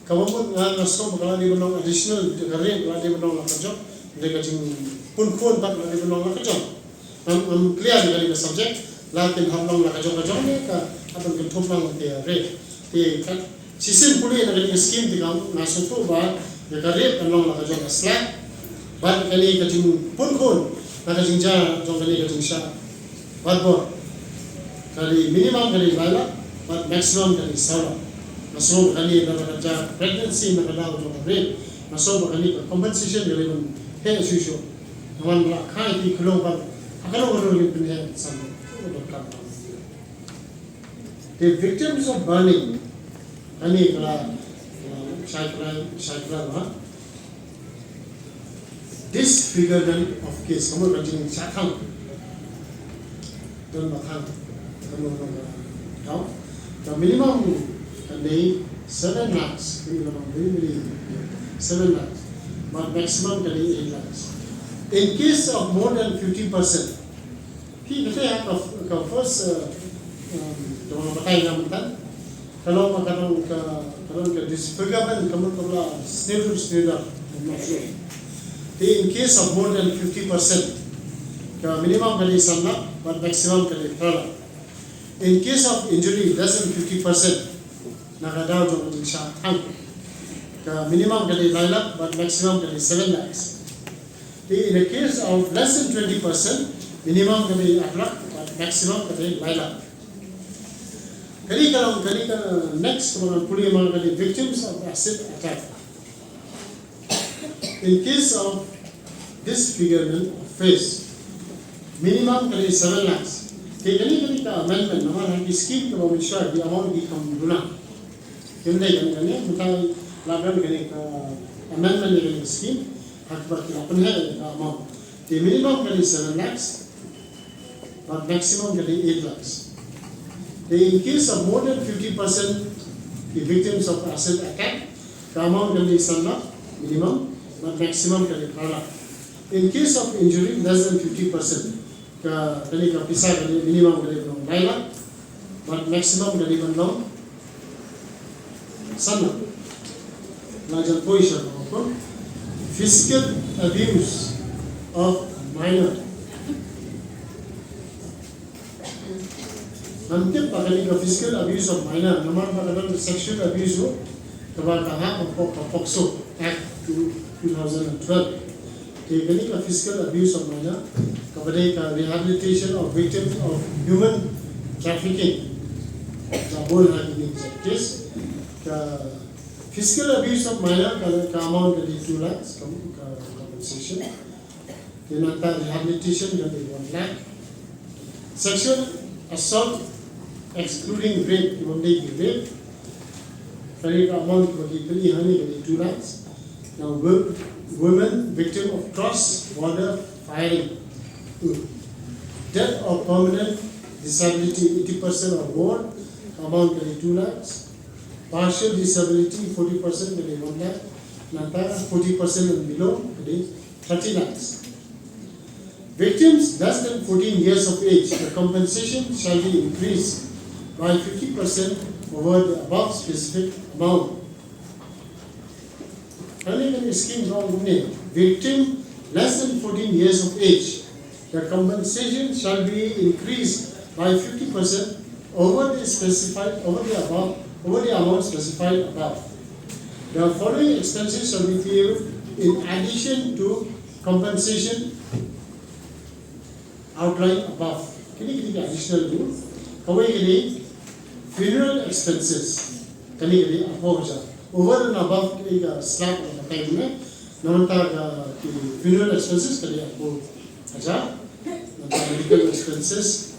Kaba mut nga nga sngew ba ka la dei ban long additional, ka rate ka la dei ban long la ka jong, dei ka jingpun khun pat ka la dei ban long la ka jong. Ngam, ngam clear ïa kane ka subject, la kin hap long la ka jong ka jong ne ka hap ban kynthup lang ïa ka rate. Te ka shisien pule na kane ka scheme te ka nga sngewthuh ba ïa ka rate kan long la ka jong ka slab. Bad kane ka jingpun khun na ka jingjia jong kane ka jingshah bad bor ka dei minimum ka dei lai lak, bad maximum ka dei saw lak. Nga sngew ba kane na ka jia pregnancy na ka daw jong ka rate. Nga sngew ba kane ka compensation ka dei ban heh shuh shuh. Nga wan ba la kha ïa ki khyllung bad ha ka long ka long kin pynheh san. The victims of burning, ani kala, kala, shai kala, shai kala, ha? Disfigurement of case, kamu ka jingshah thang. Don ba thang, kamu ka daw. The minimum ka dei seven lakhs, minimum, very, very, seven lakhs. But maximum ka dei eight lakhs. In case of more than fifty percent, ki kata ka, ka first, uh, um, ka batai nga mynta. Ka long ka, ka long ka, ka long ka disfigurement, ka mut ka la snivel, snivel. Te in case of more than fifty percent, ka minimum ka dei san lak, but maximum ka dei phra lak. In case of injury less than fifty percent, na ka daw jong ka jingshah thang, ka minimum ka dei lai lak, but maximum ka dei seven lakhs. Te in the case of less than twenty percent, minimum ka dei ar lak, but maximum ka dei lai lak. Kane ka long, kane ka next, kaba ngan pule ma nga ka dei victims of acid attack. In case of disfigurement of face, minimum ka dei seven lakhs. Te kane, kane ka amendment, namar ha ki scheme kaba mynshuwa ki amount ki kham duna. Kim dei kane, kane, mynta la don kane ka amendment ïa kane ka scheme, ha kaba ki la pynheh ïa ka amount. Te minimum ka dei seven lakhs, but maximum ka dei eight lakhs. Te in case of more than fifty percent the victims of acid attack, ka amount ka dei san lak minimum, but maximum ka dei phra lak. In case of injury less than fifty percent, ka, kane ka pisa ka dei minimum ka dei ban long lai lak, but maximum ka dei ban long san lak. La jan poi sha ka pun. Physical abuse of minor. Ngam tip ba kane ka physical abuse of minor, namar ba ka don sexual abuse ruh, kaba ka hap ka pok-, ka POCSO Act two, two thousand and twelve. Te kane ka physical abuse of minor, kaba dei ka rehabilitation of victims of human trafficking, ka bun ha kine ki case. Ka physical abuse of minor ka, ka amount ka dei two lakhs, ka, ka compensation. Te nangta rehabilitation ka dei one lakh. Sexual assault excluding rape, ki bym dei ki rape, ka dei ka amount kaba ki plie hangne ka dei two lakhs. Now, wo-, women victim of cross border firing, death or permanent disability, eighty percent or more, ka amount ka dei two lakhs. Partial disability, forty percent ka dei one lakh. Nangta forty percent and below ka dei thirty lakhs. Victims less than fourteen years of age, the compensation shall be increased by fifty percent over the above specific amount. Kane ka scheme ka ong kumne, victim less than fourteen years of age, the compensation shall be increased by fifty percent over the specified, over the above, over the amount specified above. The following expenses shall be paid in addition to compensation outlined above. Kine, kine ki additional ruh. Kawei ka dei funeral expenses. Kane ka dei arphew hajar. Over and above kine ka slab ka time ne. Namar ka ki funeral expenses ka dei arphew hajar. Namar medical expenses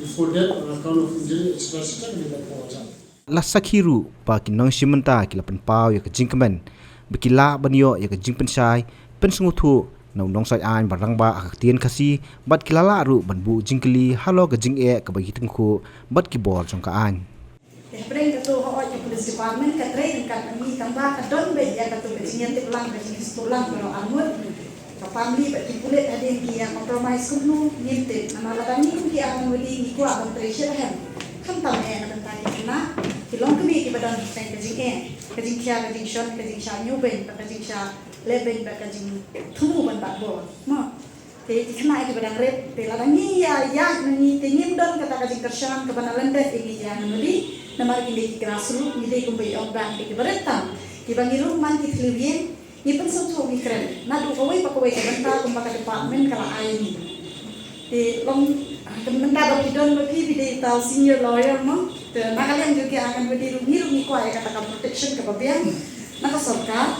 before death on account of injury, et cetera, et cetera, ka dei arphew hajar. La sakhi ruh ba ki nongshim bynta ki la pynpaw ïa ka jingkmen ba ki lah ban ïoh ïa ka jingpynshai pynsngewthuh na u nongsoiaiñ ba rangbah ha ka ktien Khasi, bad ki la lah ruh ban buh jingkylli halor ka jingeh kaba ki tyngkhuh bad ki bor jong ka aiñ. Te hapdeng kato, hooid, ka Police Department ka trei ryngkat bad ngi, tangba ka don beit ïa kato ka jingïatiplang, ka jingïatiplang baroh arngut. Ka family bad ki pulit hadien ki ïa compromise kumno ngim tip, namar lada ngi kum ki Anganwadi ngi kwah ban trei shitrhem, khamtam eh na bynta ki khynnah. Ki longkmie kiba don hapdeng ka jingeh, ka jingkhia, ka jingshon, ka jingshah ñiewbeiñ, bad ka jingshah lehbeiñ, bad ka jingthmu ban bat bor. Mo. Te ki khynnah kiba dang rit, te lada ngi ïa ïaid na ngi te ngim don kata ka jingkyrshan kaba na lyndet ïa ngi ïa ngan wadi. Namar ki dei ki grassroot, ngi dei kumba i ong ba ki dei kiba rit tam. Kiba ngi rung man ki thliew ïing, ngi pynsngewthuh, ngi kren. Naduh kawei pa kawei ka bynta kumba ka department ka la ai ngi. Te long, ah, ka bynta ba phi don ba phi, phi dei uta u senior lawyer mo. Te na ka liang jong ki Anganwadi ruh ngi ruh ngi kwah ïa kata ka protection kaba biang na ka sorkar.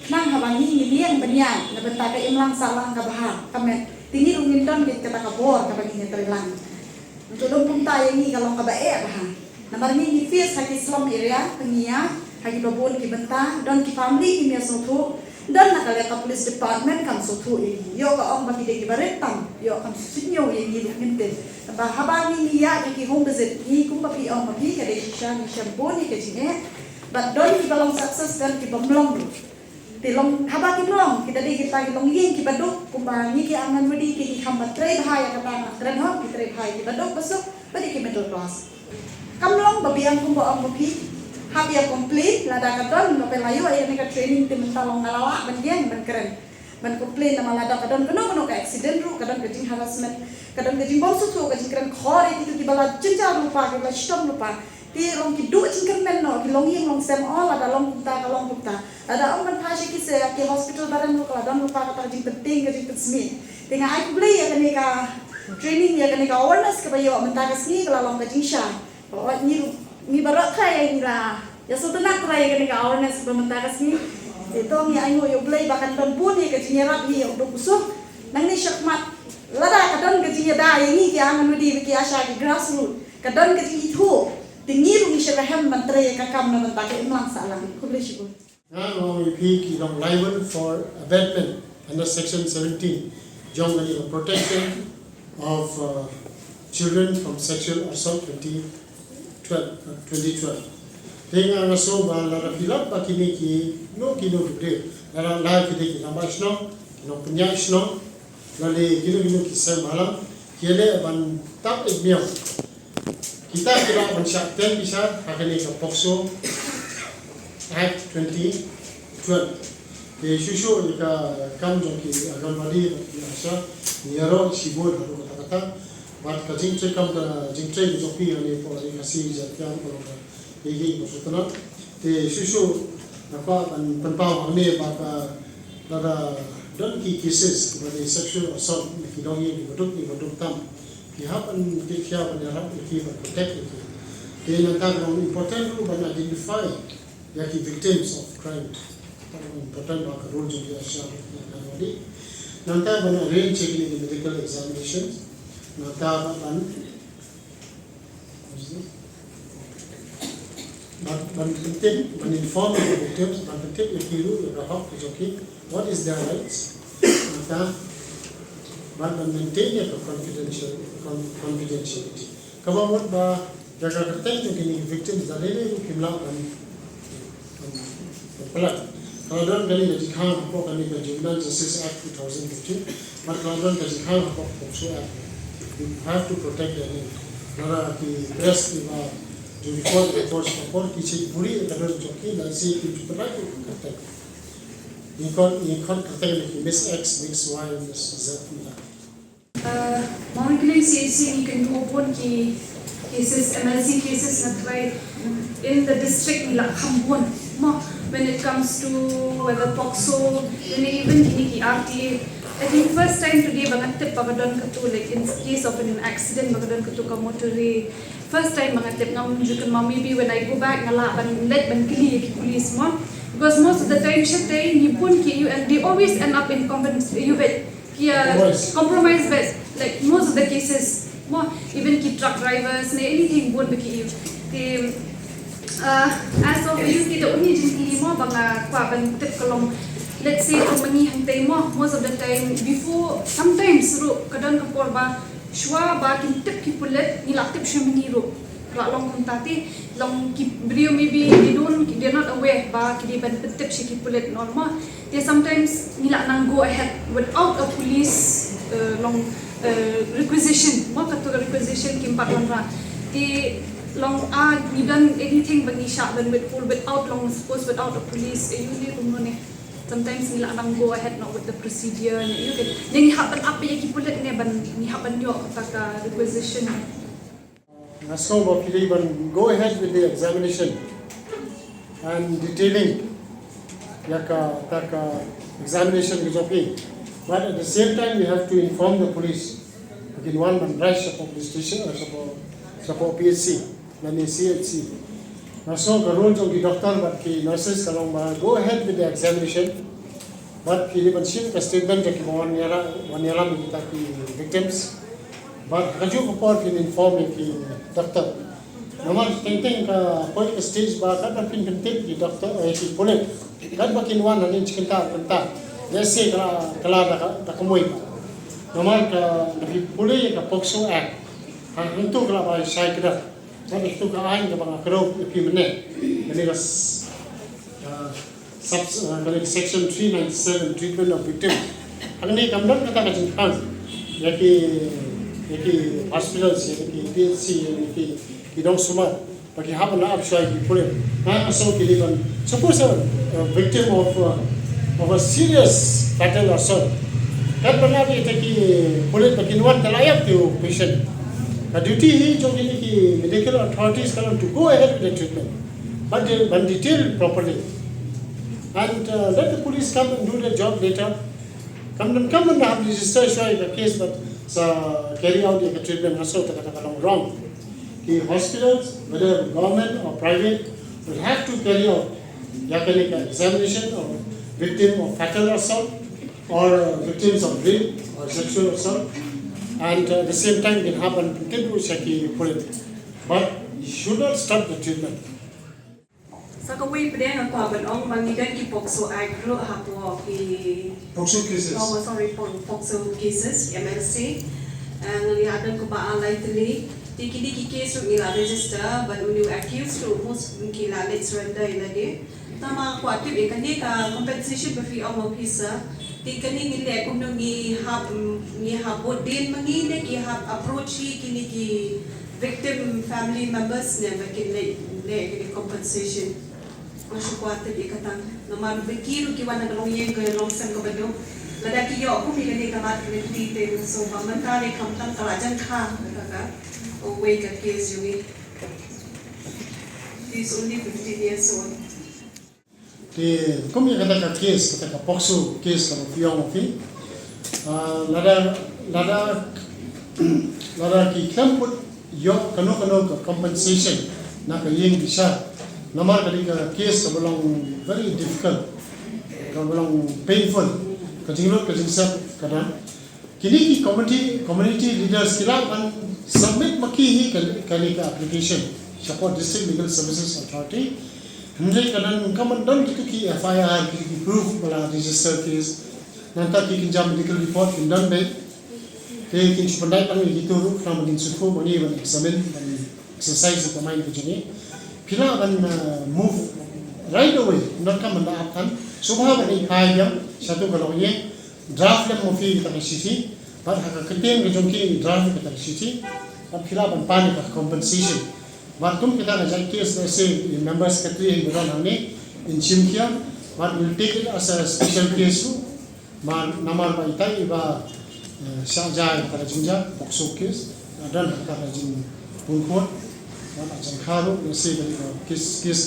Khnang haba ngi, ngi liang ban ïaid na bynta ka imlang sahlang kaba bha, ka met, te ngi ruh ngin don kata ka bor kaba ngin ïatreilang. Ntu dang kumta ïa ngi ka long kaba eh bha. Namar ngi ngi face ha ki slum area, te ngi ïa, ha kiba bun ki bynta, don ki family kim ïasngewthuh, don na ka liang ka police department kam sngewthuh ïa ngi. Ïoh ka ong ba ki dei kiba rit tam, ïoh kam sngewthuh ïa ngi ruh ngim tip. Ba haba ngi ngi ïa, ïa ki home visit, ngi kumba phi ong ba phi ka dei shisha ngi shem bun ïa ka jingeh. Bad don kiba long success, don kiba ym long ruh. Te long haba ki long, kita dei kita ki longïing kiba duk, kumba ngi ki Anganwadi ki, ki kham ban trei bha ïa kata, nga kren hok, ki trei bha ïa kiba duk, ba suk, ba dei ki middle class. Kam long ba biang kumba ong ba phi hap ïa complain, lada ka don, ba phi la ïoh ïa kane ka training te mynta long nga la lah ban ïeng ban kren, ban complain, namar lada ka don kano kano ka accident ruh, ka don ka jing harassment, ka don ka jingbym sngewthuh, ka jingkren khor ïa kito kiba la jynjar lypa, kiba la shitom lypa. Te long ki duh jingkyrmen noh, ki longïing longsem, oh lada long kumta ka long kumta. Lada ong ban phai sha ki, sha ki hospital barim ruh ka la don lypa kata ka jingpynthiah, ka jingpynsmit. Te nga ai khublei ïa kane ka training, ïa kane ka awareness kaba ïoh mynta ka sngi, ka la long ka jingshai. Ba ot ngi, ngi baroh trai ngi la ïa sngewtynnat trai ïa kane ka awareness ba mynta ka sngi. Te to ngi ainguh ïa U Blei ba kan don bun ïa ka jingïarap hi ïa u duk u suk. Nangne shakhmat, lada ka don ka jingïada ïa ngi ki Anganwadi, ki ASHA, ki grassroot, ka don ka jingithuh, te ngi ruh ngi shyrkhei ban trei ïa ka kam na bynta ka imlang sahlang. Khublei shibun. Nga ong ïa phi ki long liable for abatement under section seventeen jong kane ka Protection of, uh, Children from Sexual Assault twenty twelve, uh, twenty twelve. Te nga nga sngew ba lada phi lap ba kine kino kino ki briew, lada la ki dei ki rangbah shnong, ki nongpynïaid shnong, lane kino kino ki seng bhalang, ki leh ban tap ïa miaw. Kita ki lah ban shah ten bishar ha kane ka POCSO Act twenty twelve. Te shuh shuh ïa ka kam jong ki Anganwadi, ki ASHA, ngi ïaroh shibun haduh katta katta. Bad ka jingtrei kam, ka jingtrei ka jong phi hangne hapoh Ri Khasi Jaintia ka long ka ïa ki ba sngewtynnat. Te shuh shuh nga kwah ban pynpaw hangne ba ka, lada don ki cases kiba dei sexual assault na ki longïing kiba duk, kiba duk tam, ki hap ban kit khia ban ïarap ïa ki, ban protect ïa ki. Te nangta ka long important ruh ban identify ïa ki victims of crime. Ka long important ba ka role jong ki ASHA ruh na ka dei. Nangta ban arrange ïa ki medical examinations. Nangta ban, ban Ban, ban pyntip, ban inform ïa ki victims, ban pyntip ïa ki ruh ïa ka hok ka jong ki. What is their rights? Nangta, ban, ban maintain ïa ka confidential, con-, confidentiality. Kaba mut ba ïa ka kyrteng jong kine ki victims da lei lei ruh kim lah ban, ban, ban pynlait. Ka la don kane ka jingkhang hapoh kane ka Juvenile Justice Act two thousand fifteen, bad ka la don ka jingkhang hapoh POCSO Act. You have to protect their name. Lada ki press kiba ju record, record, record, ki check buri ka don jong ki, lada ki ju pynlait ka kyrteng. Ngi khot, ngi khot kyrteng ki Miss X, Miss Y, Miss Z, ngi la. Uh, Mawryngkneng C H C ngi kynduh bun ki cases, M L C cases na trai in the district ngi la kham bun. Mo, when it comes to whether POCSO, then even kine ki R T A. I think first time today ba nga tip ba ka don katu, like, in case of an accident ba ka don katu ka motor ri. First time ba nga tip, ngam ju kynmaw, maybe when I go back nga lah ban leit ban kylli ïa ki police mo. Because most of the time shatei ngi bun ki ïew and they always end up in compens-, ïew beit. Ki, uh, compromise. Compromise beit, like, most of the cases. Mo, even ki truck drivers ne anything bun ba ki ïew. Te, uh, as of ïew, kita une jingkylli mo ba nga kwah ban tip ka long, let's say, kum ma ngi hangtei mo, most of the time, before, sometimes ruh ka don ka por ba shuwa ba kin tip ki pulit, ngi la tip shuwa ma ngi ruh. Ka la long kumta te, long ki briew maybe they don't, they're not aware ba ki dei ban pyntip sha ki pulit and all mo. Te sometimes ngi la nang go ahead without a police, uh, long, uh, requisition mo, katu ka requisition kim pat wanrah. Te Long a ngi don anything ba ngi shah ban withhold without, long suppose without a police, eh, you ne kumno ne. Sometimes ngi la nang go ahead not with the procedure ne, you can, ne ngi hap ban ap ïa ki pulit ne ban, ngi hap ban ïoh kata ka requisition. Nga sngew ba phi dei ban go ahead with the examination and detailing ïa kata ka examination ka jong phi. But at the same time, we have to inform the police. Ba kin wan ban raise shapoh police station, eh, shapoh, shapoh P H C lane C H C. Nga sngew ka role jong ki doctor bad ki nurses ka long ba go ahead with the examination. Bad phi dei ban shim ka statement jong kiba wan ïalam, wan ïalam ïa kita ki victims. Bad ha kajuh ka por phin inform ïa ki doctor. Namar teng teng ka poi ka stage ba katba phin pyntip ïa ki doctor, eh, ki pulit, katba kin wan hangne shi kynta ar kynta, lehse ka la, ka la da ka, da ka mui ka. Namar ka, lada phi pule ïa ka POCSO Act, hangto ka la ba shai kdar. Namar ïa kato ka aiñ kaba nga kdew ïa phi mynne, kane ka s-, ah, sub-, ah, kane ka section three ninety-seven, treatment of victim. Hangne kam don kata ka jingkhang ïa ki, ïa ki hospitals, ïa ki P H C, ïa ki, ki dongsumar ba ki hap ban ap shuwa ïa ki pulit. Nga sngew ki dei ban, suppose a, a victim of, uh, of a serious fatal assault, kat ban ap ïa kita ki pulit ba kin wan, ka la ïap ïa u patient. Ka duty hi jong kine ki medical authorities ka long to go ahead with the treatment, but they ban detail properly and, uh, let the police come and do their job later. Kam don, kam don da hap register shuwa ïa ka case bad sa carry out ïa ka treatment, nga sngew kata ka long wrong. Ki hospitals, whether government or private, will have to carry out ïa kane ka examination of victim of fatal assault or, uh, victims of rape or sexual assault, and, uh, at the same time kin hap ban pyntip ruh sha ki pulit. But you should not stop the treatment. Sa kawei pat nga kwah ban ong ba ngi don ki POCSO Act ruh hapoh ki POCSO cases. Oh, sorry, Po-, POCSO cases, M L C. Eh, ngi la don kumba ar lai tylli. Te kine ki case ruh ngi la register, bad une u accused ruh most ki la leit surrender ïa lade. Tangba kwah tip ïa kane ka compensation ba phi ong ma phi sir. Te kane ngi leh kumno, ngi hap, ngi hap bud dien ma ngi ne ki hap approach hi kine ki victim family members ne ba kin leh, leh kane compensation. Nga shu kwah tip ïa kata. Namar ba ki ruh ki wan na ka longïing ka longsem kaba duk. Lada ki ïoh kum ïa kane ka mat kane ka detail, so ba mynta ne khamtam ka la jan kha kata ka. Uwei ka case jong ngi. He's only fifteen years old. Te kum ïa kata ka case, kata ka POCSO case kaba phi ong phi. Ah, lada, lada, lada ki khlem put ïoh kano kano ka compensation na ka ïing bishar. Namar ka dei ka case kaba long very difficult, kaba long painful, ka jinglut ka jingsep ka don. Kine ki community, community leaders ki lah ban submit ma ki hi ka, kane ka application shapoh District Legal Services Authority. Hynrei ka don, kam don kito ki F I R, kito ki proof ba la register case. Nangta ki kynja medical report kin don beit. Te kin shu pyndait lang ïa kito ruh khnang ba kin sngewthuh ma ngi ban examine, ban exercise ïa ka mind ka jong ngi. Phi lah ban, uh, move right away, not kam ban da ap than. Sngewbha ban ïa phai biang sha tu ka longïing, draft lem ma phi kata ka shithi, bad ha ka ktien ka jong ki draft kata ka shithi, bad phi lah ban pan ïa ka compensation. Bad kum kita ka jait case, lehse i member secretary hi ba don hangne in shim khia, bad we'll take it as a special case ruh. Namar, namar ba itai iba, eh, shah jia ïa kata ka jingjia, POCSO case, la don ha kata ka jingpynkhot, bad la jan kha ruh, lehse ka dei ka case, case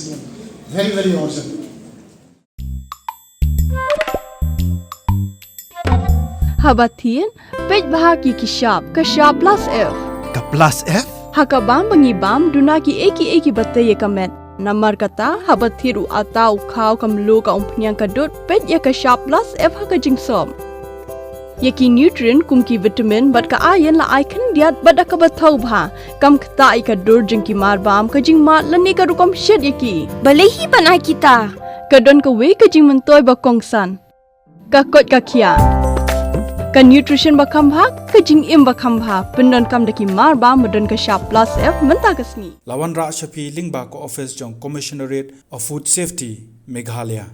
very, very urgent. Haba thied, peit bha ki ki shap, ka shap plus F. Ka plus F? Ha ka bam ba ngi bam, duna kiei kiei kiba tei ïa ka met. Namar kata, haba thied u atta, u khaw, ka mluh, ka umphniang, ka dud, peit ïa ka shap plus F ha ka jingsop. Ïa ki nutrient kum ki vitamin bad ka iron la ai khyndiat bad da kaba thaw bha. Kam ktah ïa ka dur jong ki mar bam, ka jingmad lane ka rukom shet ïa ki. Balei hi ban ai kita? Ka don kawei ka jingmyntoi ba kongsan. Ka koit ka khiah. Ka nutrition ba kham bha, ka jingim ba kham bha. Pyndonkam da ki mar bam ba don ka shap plus F mynta ka sngi. La wanrah sha phi lyngba ka office jong Commissionerate of Food Safety, Meghalaya.